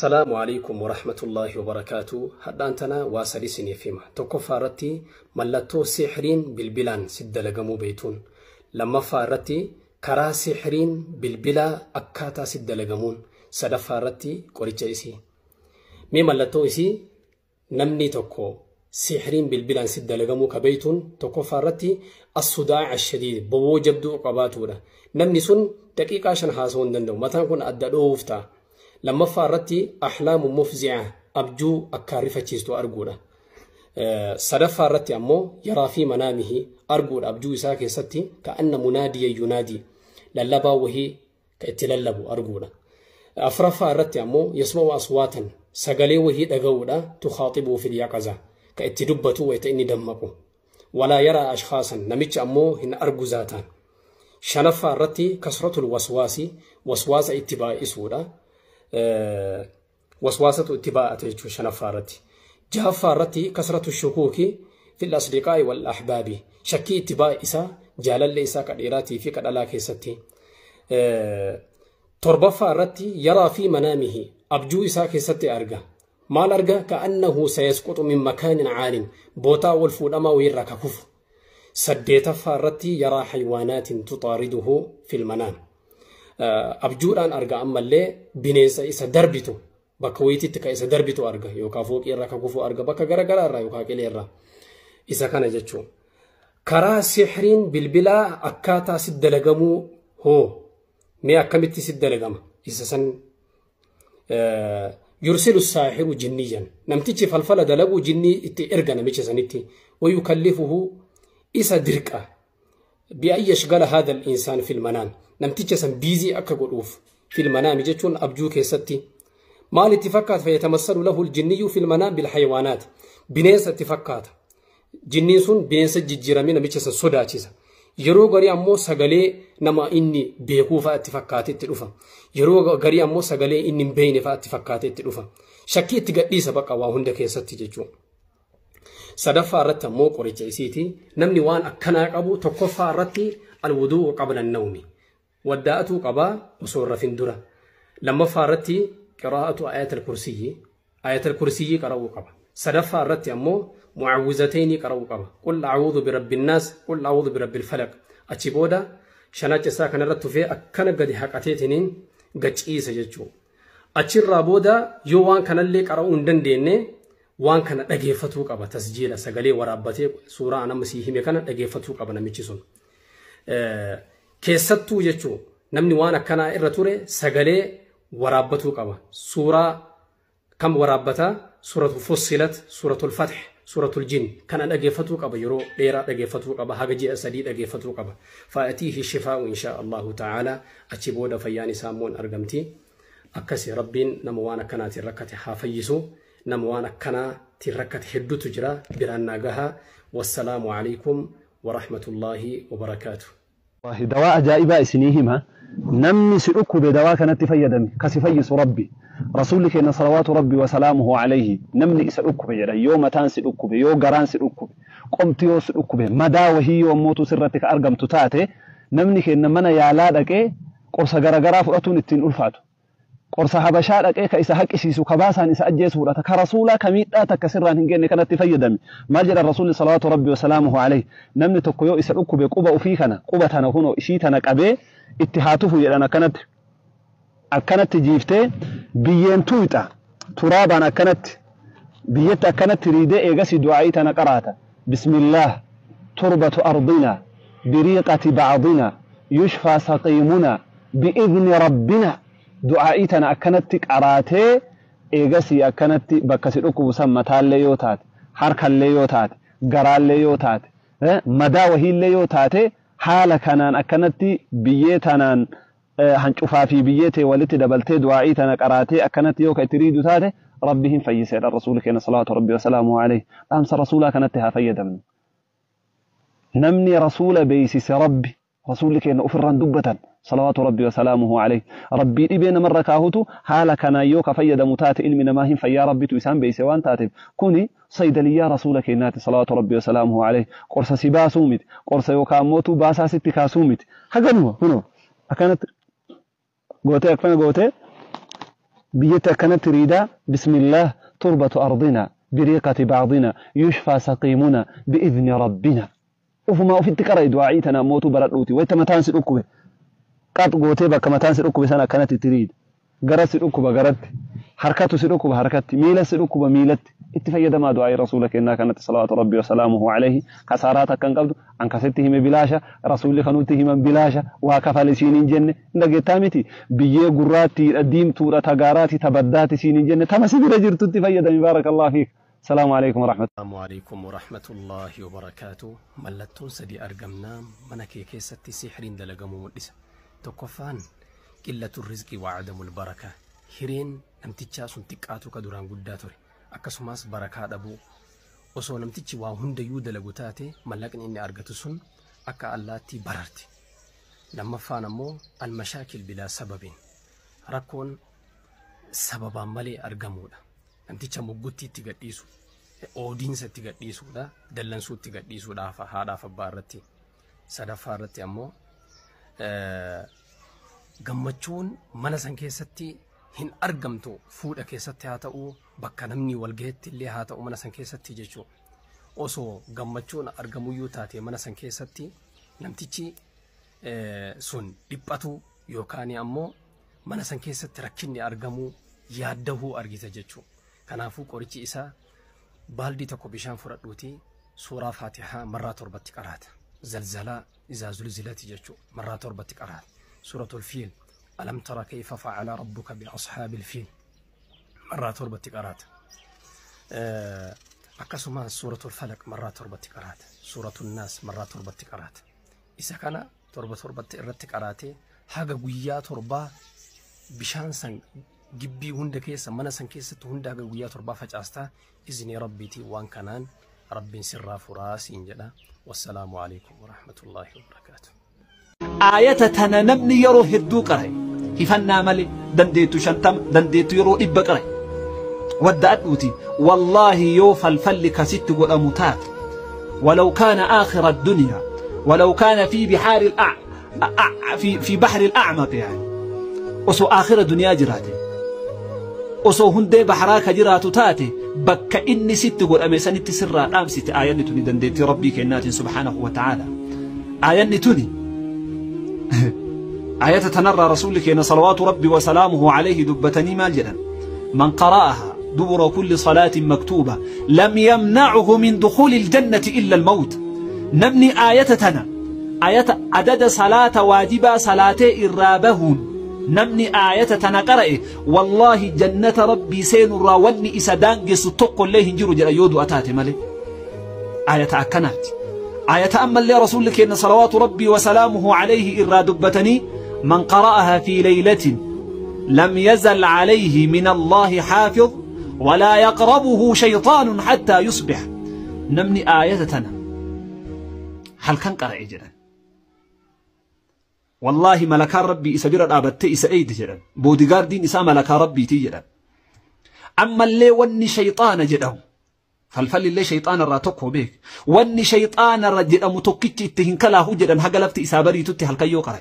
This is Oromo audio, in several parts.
Assalaamu alaikum warahmatullaahi wabarakaatu. Hadhaan tana waa sadi isiniif hima. Tokkoffaa irratti mallattoo sihriin bilbilaan si dalagamuu beektuun. Lammaffaa irratti karaa sihriin bilbilaa akkaataa si dalagamuun. Sadaffaa irratti qoricha isii. Mee mallattoo isii namni tokko sihriin bilbilaan si dalagamuu ka beektuun tokkoffaa irratti as-sudaa'a ash-shadiid bowwoo jabduu qabaatuudha. Namni sun daqiiqaa 5 haasa'uu hin danda'u. Mataan kun adda dhoowwuuf ta'a. Lammaffaa irratti ahlaamu mufzi'a abjuu akkaan rifachiistu arguudha. Sadaffaa irratti ammoo yaraa fi manaamihi arguudha abjuu isaa keessatti ka'anna munaadiya yunaadii lallabaa wahii ka itti lallabu arguudha. Afraffaa irratti ammoo yasma'u aswaatan sagalee wahii dhaga'uudha tukhaaxibuu fil yaqaza ka itti dubbatu wayita inni dammaqu. Walaa yaraa ashkhaasan namicha ammoo hin argu zaataan. Shanaffaa irratti kasratul waswaasi waswaasa itti baay'isuudha. Waswaasatu itti baay'ata jechuudha shanaffaa irratti. Jahaffaa irratti kasratu shukuuki fil asdiqaa'i wal ahbaabi shakkii itti baay'isa jaalallee isaa ka dhiiraatii fi ka dhalaa keessatti. Torbaffaa irratti yaraa fi manaamihi abjuu isaa keessatti arga. Maal arga? Ka'annahu sayasquxu min makaanin caalin bootaa wal fuudhamaa wayiirraa ka kufu. Saddeetaffaa irratti yaraa haywaanaatin tuxaariduhu fil manaam. Abjuudhaan arga ammallee bineensa isa darbitu bakka wayiititti ka isa darbitu arga yookaan fooqii irraa ka kufu arga bakka garaagaraa irraa yookaan qilee irraa isa kana jechuun. Karaa sihriin bilbilaa akkaataa si dalagamuu hoo mee akkamitti si dalagama isa san yursilu saahiru jinniyyan namtichi falfala dalagu jinnii itti erga namicha sanitti wayukallifuhu isa dirqa bi'an yashgala haadha al-insaan fil manaam namticha san biizii akka godhuuf fil manaami jechuun abjuu keessatti maal itti fakkaata fayyatamassalu lahu al-jinniyyu fil manaam bil hayawaanaat bineensa itti fakkaata jinniin sun bineensa jijjiiramee namicha san sodaachisa. Yeroo garii ammoo sagalee nama inni beekuu fa'a itti fakkaatee itti dhufa. Yeroo garii ammoo sagalee inni hin beekne fa'a itti fakkaatee itti dhufa. Shakkii itti gadhiisa baqa waa hunda keessatti jechuudha. Sadaffaa irratti ammoo qoricha isiiti. Namni waan akkanaa qabu tokkoffaa irratti alwuduu qabla nawmi. Waddaa'atuu qabaa osoo hin rafin dura. Lammaffaa irratti qiraa'atu ayatal kursiyyi. Ayatal kursiyyi qara'uu qaba. Sadaffaa irratti ammoo mu'awwizataynii qara'uu qaba. Qul a'uudhu birabbin naas, qul a'uudhu birabbil falaq. Achi booda shanacha isaa kanarratti tufee akkana gadi haqateetiniin gachiisa jechuudha. Achirraa booda yoo waan kanallee qara'uu hin dandeenye waan kana dhageeffatuu qaba. Tasjiila sagalee waraabbatee suuraa nama sii hime kana dhageeffatuu qaba namichi sun. Keessattuu jechuun namni waan akkanaa irra ture sagalee waraabbatuu qaba. Suuraa kam waraabbataa? Suuratul Fussilat, Suuratul Fath, Suuratul Jin kana dhageeffatuu qaba yeroo dheeraa dhageeffatuu qaba haga ji'a 3 dhageeffatuu qaba. Fa'atiihi shifaa'u inshaa Allahu ta'ala achi booda fayyaan isaa immoo argamti. Akkasi Rabbiin nama waan akkanaatiin rakkate haa fayyisu. Nama waan akkanaatiin rakkate hedduutu jira biraan naa gahaa. Wassalaamu alaikum warahmatullaahi wabarakaatu. Wallaahi dawaa ajaa'ibaa isinii hima namni si dhukkube dawaa kanatti fayyadami ka si fayyisu Rabbi Rasuulli keenna salawaatu Rabbi wa salaamuhu alayhi namni isa dhukkube jedhan yoo mataan si dhukkube yoo garaan si dhukkube qomti yoo si dhukkube madaa wahii yoo ammootuu sirratti ka argamtu taate namni keenna mana yaalaa dhaqee qorsa garagaraa fudhatuun ittiin ulfaatu Qorsa habashaa dhaqee ka isa haqqisiisu ka baasaan isa ajjeesu fudhata. Ka Rasuulaa ka miidhaa takka sirraan hin geenne kanatti fayyadami. Maal jedhan Rasuulli salawaatu Rabbii wasalaamuhu aleyh namni tokko yoo isa dhukkube quba ufii kana quba tana kunoo isii tana qabee itti haa tufu jedhan akkanatti akkanatti jiiftee biyyeen tuyxa turaabaan akkanatti biyyetti akkanatti riidee eegasii du'aa'ii tana qaraata bismillaah turbatu ardina biriiqati ba'dina yushfaa saqiimuna bi'idhni rabbina Du'aa'ii tana akkanatti qaraatee eegasii akkanatti bakka si dhukkubu san mataallee yoo taate, harkallee yoo taate, garaallee yoo taate, madaa wahiillee yoo taate haala kanaan akkanatti biyyee tanaan hancufaa fi biyyee tee walitti dabaltee du'aa'ii tana qaraatee akkanatti yoo ka itti riidu taate Rabbi hin fayyisa jedhan Rasuulli keenya salawaatu Rabbii wasalaamuhu alayhi. Dhaamsa Rasuulaa kanatti haa fayyadamnu. Namni Rasuula beeysise Rabbi Rasuulli keenna ufirraan dubbatan salawaatu Rabbii wasalaamuhu aleyh Rabbii dhibee namarra kaahutu haala kanaan yoo ka fayyadamu taate ilmi namaa hin fayyaa Rabbitu isaan beeyse waan taateef kuni saydaliyyaa Rasuula keennaati salawaatu Rabbii wasalaamuhu aleyh qorsa si baasuu miti qorsa yookaa ammootuu baasaa sitti kaasuu miti haganuma kunoo akkanatti gootee akkana gootee Biyyetti akkanatti riidaa, bismillaah turbatu ardina biriiqati bacdina yushfaa saqiimuna biidni rabbina. Ufumaa ofitti qara'i du'aa'ii tana ammootu baradhuuti. Wayta mataan si dhukkube qax gootee bakka mataan si dhukkube sana akkanatti itti riida. Gara si dhukkuba garatti, harkatu si dhukkuba harkatti, miila si dhukkuba miilatti. Itti fayyadamaa du'aa'ii rasuula kennaa kanatti salawaatu rabbii wasalaamuhu alayhi. Kasaaraa takka hin qabdu. An kasitti hime bilaasha, rasuulli kanutti himan bilaasha, waa kafale siin hin jenne. Hin dhageettaa miti? Biyyee gurraattiidha, diimtuudha, tagaaraati, tabaddaati siin hin jenne. Tama si bira jirtutti fayyadami. Baarakallahu fiik. Salaamu alaikum warahmatullahi. Assalamu alaikum warahmatullahi wabarakaatu. Mallattoon sadii argamnaa mana kee keessatti sihriin dalagamuu mul'isa. Tokkoffaan qillatu rizqii wa adamul baraka. Hireen namtichaa sun xiqqaatu ka duraan guddaa ture. Akkasumas barakaa dhabuu. Osoo namtichi waa hundayyuu dalagu taate mallaqni inni argatu sun akka allaattii bararti. Lammaffaan ammoo almashaakil bilaa sababiin. Rakkoon sababaan malee argamuudha. Namticha muggutti itti gadhiisu, oodiinsa itti gadhiisuudha, dallansuu itti gadhiisuudha haadhaaf abbaa irratti. Sadaffaa irratti ammoo gammachuun mana san keessatti hin argamtu, fuudha keessatti haa ta'u, bakka namni wal gahetti illee haa ta'u, mana san keessatti jechuudha. Osoo gammachuun argamuyyuu taate mana san keessatti namtichi sun dhiphatu yookaan ammoo mana san keessatti rakkinni argamuu yaaddahuu argita jechuudha. Kanaafuu qorichi isaa baaldii tokko bishaan fudhadhuuti suuraa Faatihaa marraa 7tti qaraata. Zalzalaa izaa zulzilati jechuudha. Marraa 7tti qaraata. Suuratul Fiil alam tara kayfa fa'ala rabbuka bi ashaabil fiil marraa 7tti qaraata. Akkasumas suuratul Falaq marraa 7tti qaraata. Suuratul Naas marraa 7tti qaraata. Isa kana 7 7tti irratti qaraatee haga guyyaa 7 bishaan san gibbii hunda keessa mana san keessatti hunda haga guyyaa 7 facaastaa iznii rabbiitii waan kanaan rabbiin sirraa furaa siin jedha. Wassalaamu alaikum warahmatullaahi wabarakaatu. Aayata tana namni yeroo hedduu qara'e hifannaa malee dandeettu 50 dandeettu yeroo 100 qara'e wadda'adhuuti. Wallaahi yoo falfalli kasitti godhamu taate ولو كان آخر الدنيا ولو كان في بحار في بحر الأعمق يعني osoo آخر الدنيا jiraate osoo hundee baharaa ka jiraatu taate bakka inni sitti godhame sanitti sirraa dhaamsite aayanni tuni dandeettii rabbii kennaatiin subhaanahu wa ta'aala. Aayanni tuni آية تنرى رسولك إن صلوات ربي وسلامه عليه دبتني مال جدا من قرأها دبر كل صلاة مكتوبة لم يمنعه من دخول الجنة إلا الموت. نمني آية تنا آية عدد صلاة واجبة صلاة إرابهن نمني آية تنقرأ والله جنة ربي سين راوني إسدان ستق الله هنجر جل يودو أتاتي مالي آية أكنات آية أما اللي رسولك إن صلوات ربي وسلامه عليه إرى دبتني من قرأها في ليلة لم يزل عليه من الله حافظ ولا يقربه شيطان حتى يصبح. نمني آية تنا هل كان قرأ جدا والله ملكا ربي إسابير الآبت إسا جدا بوديغاردين إسا ملكا ربي تي أما اللي وني شيطان جدهم فالفل اللي شيطان الراتوكو بيك وني شيطان الرجل متوكيتي اتهن كلا هو جدا هقلبت إسابري تتي هالكيو قرأ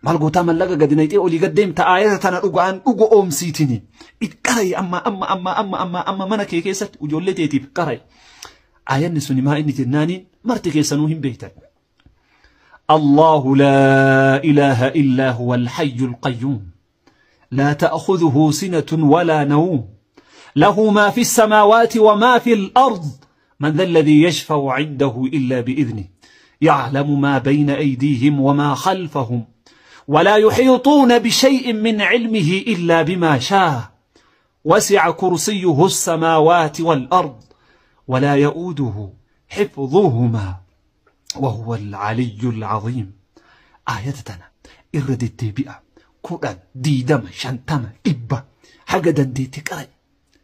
مالغوتا ملقا قد نيتي أولي قدم تآية تنا أقوان أقو أوم سيتني إتقرأي أما أما أما أما أما أما منك كيست وجولتي تبقرأي آية نسوني ما إني جناني مرتي كيسنوهم بيتك. الله لا إله إلا هو الحي القيوم لا تأخذه سنة ولا نوم له ما في السماوات وما في الأرض من ذا الذي يشفع عنده إلا بإذنه يعلم ما بين أيديهم وما خلفهم ولا يحيطون بشيء من علمه إلا بما شاء وسع كرسيه السماوات والأرض ولا يؤوده حفظهما وهو العلي العظيم. آياتنا إردت بيئة كوران ديدم شنتم إبا حاجة دنديتي قرأي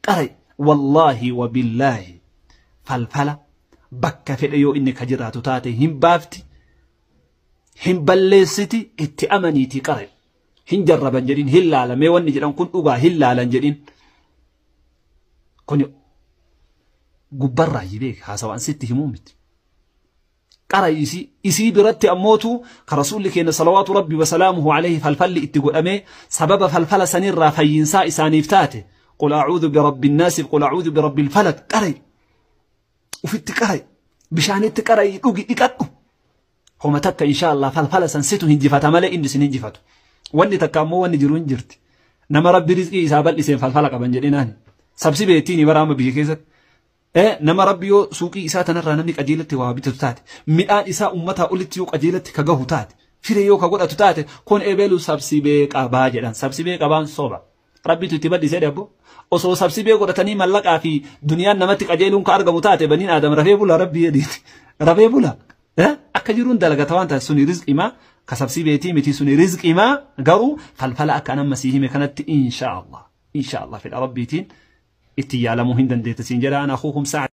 قرأي والله وبالله فالفلا بكا في الأيو إنك جراتو تاتي هم بافتي هم بلسيتي اتأمنيتي قرأي هم جربان جرين هلا على ميوان نجران كن أغا هلا على جرين كن قبرة يبيك هاسوان ستي همومت Qara isii biratti ammootu ka rasuulli keenya salawaatu rabbi wasalaamuhu alayhi falfalli itti godhamee sababa falfala sanirraa fayyinsaa isaaniif taate qul acuudhu birabbi nnaasi qul acuudhu birabbi lfalaq qaray ufitti qaray bishaanitti qaray dhugi dhiqadhu homa takka insha Allah falfala san situ hinjifata malee inni sin hinjifatu wanni takka ammoo wanni jiru hin jirti nama rabbi rizqii isaa bal'iseen falfala qaban jedhinaani sabsi beettiin bara amma biyya keessatti nama rabbi yoo suuqii isaa tanarraa namni qajeelatti waa bitatu taate midhaan isaa ummataa olitti yoo qajeelatti ka gahu taate firee yoo ka godhatu taate kun ebeelu sabsibee qabaa jedhan. Sabsibee qabaan soba rabbitu itti bal'isee dhabbo osoo sabsibee godhatanii mallaqaa fi duniyaan namatti qajeeluun ka argamu taate baniin aadam rafee bula rabbi jedhiiti rafee bula akka jiruun dalagata waan taate suni rizqimaa ka sabsibeetii miti suni rizqimaa garuu falfala akka an amma sii hime kanatti insha Allah fedha rabbiitiin itti yaalamuu hin dandeetta siin jedha. Ana akuukum Sa'ad.